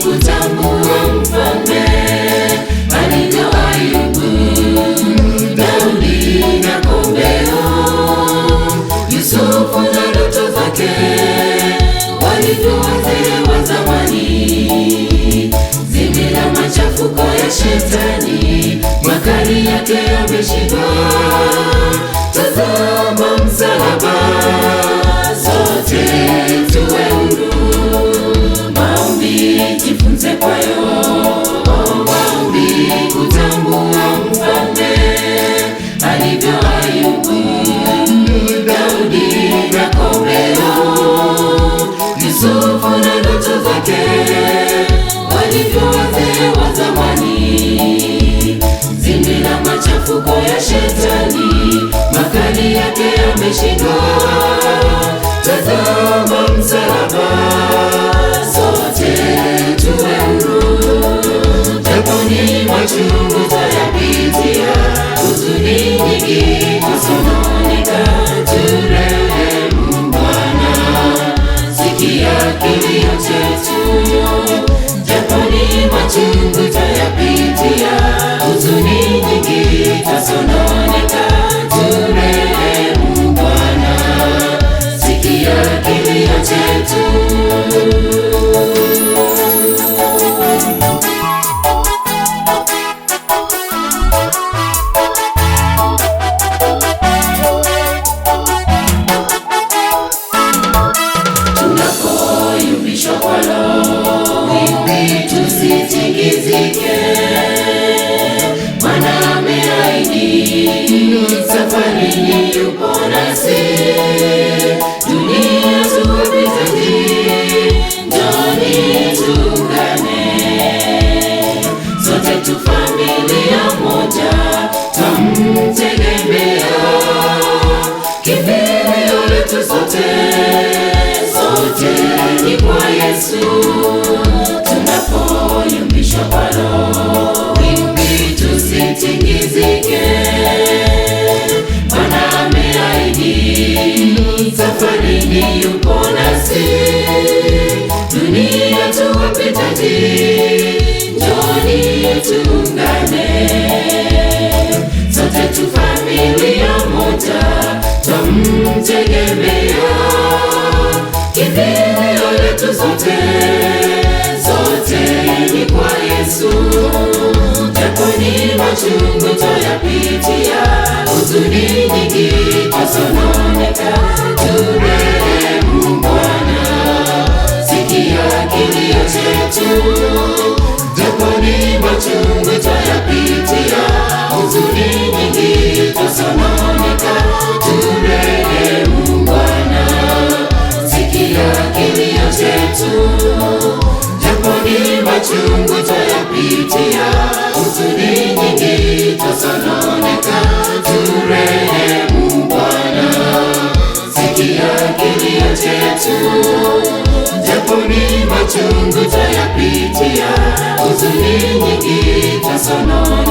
Kutambua mfalme alivyo Ayubu, Daudi na kombeo, Yusufu na ndoto zake, walivyo wazee wa zamani. Zimbi la machafuko ya shetani, makali yake yameshindwa. Tazama msalaba, sote tuwe huru. Maombi jifunze kwayo, maombi kutambua mfalme alivyo Ayubu, Daudi na kombeo, Yusufu na ndoto zake, walivyo wazee wa zamani. Zimbi la machafuko ya shetani, makali yake yameshindwa. Tazama msalaba, sote tuwe huru. Japo ni machungu twayapitia, huzuni nyingi kusononeka, turehemu Bwana, sikia kilio chetu. Japo ni machungu twayapitia, huzuni nyingi kusononeka, turehemu Bwana, sikia kilio chetu. Tunapoyumbishwa kwa wimbi tusitingizike, Bwana ameahidi safarini yupo nasi. Dunia tuwapitaji, njooni tuungane, sote tu familia moja, twamtegemea. Kimbilio letu sote, sote ni kwa Yesu. Tunapoyumbishwa kwa wimbi tusitingizike, Bwana ameahidi safarini yupo nasi. Dunia tuwapitaji, njooni tuungane, sote tu familia moja, twamtegemea. Kimbilio letu sote, sote ni kwa Yesu. Japo ni machungu twayapitia, huzuni nyingi twasononeka, turehemu Bwana, sikia kilio chetu. Japo ni machungu twayapitia, huzuni nyingi twasononeka, turehemu Bwana, sikia kilio chetu. Japo ni machungu twayapitia, huzuni nyingi twasononeka, turehemu Bwana, sikia kilio chetu. Japo ni machungu twayapitia, huzuni nyingi twasononeka.